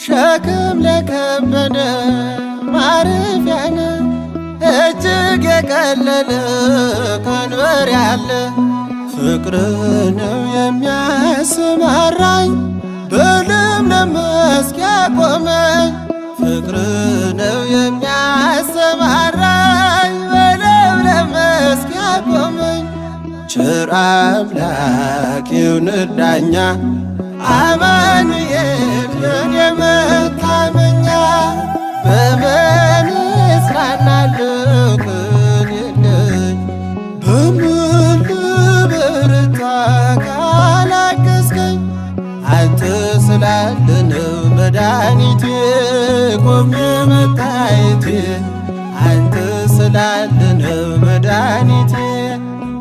ሸክም ለከበደ ማረፊያ ነህ፣ እጅግ የቀለለ ቀንበር ያለ። ፍቅር ነው የሚያሰማራኝ፣ በለምለም መስክ ያቆመኝ። ፍቅር ነው የሚያሰማራኝ፣ በለምለም መስክ ያቆመኝ። ቸር አምላክ ይሁን ዳኛ፣ አማኑኤል የኔ መታመኛ። በምን እጽናናለሁ ቅን የለኝ? በምን ልበረታ ካላገዝከኝ? አንተ ስላለህ ነው መድኃኒቴ ቆሜ መታየቴ። አንተ ስላለህ ነው መድኃኒቴ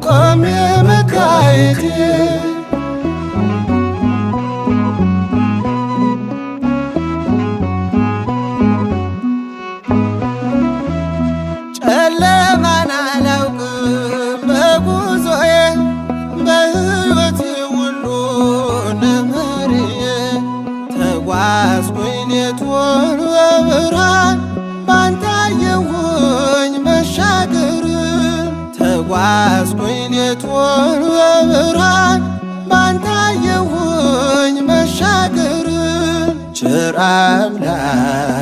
ቆሜ መታየቴ። ጨለማን አላውቅም በጉዞዬ፣ በሕይወቴ ሁሉ ነመሪዬ። ተጓዝኩኝ ሌቱን በብርሃን፣ ባንተ አየሁኝ መሻገርን። ተጓዝኩኝ ሌቱን በብርሃን፣ ባንተ አየሁኝ መሻገርን። ቸር አምላክ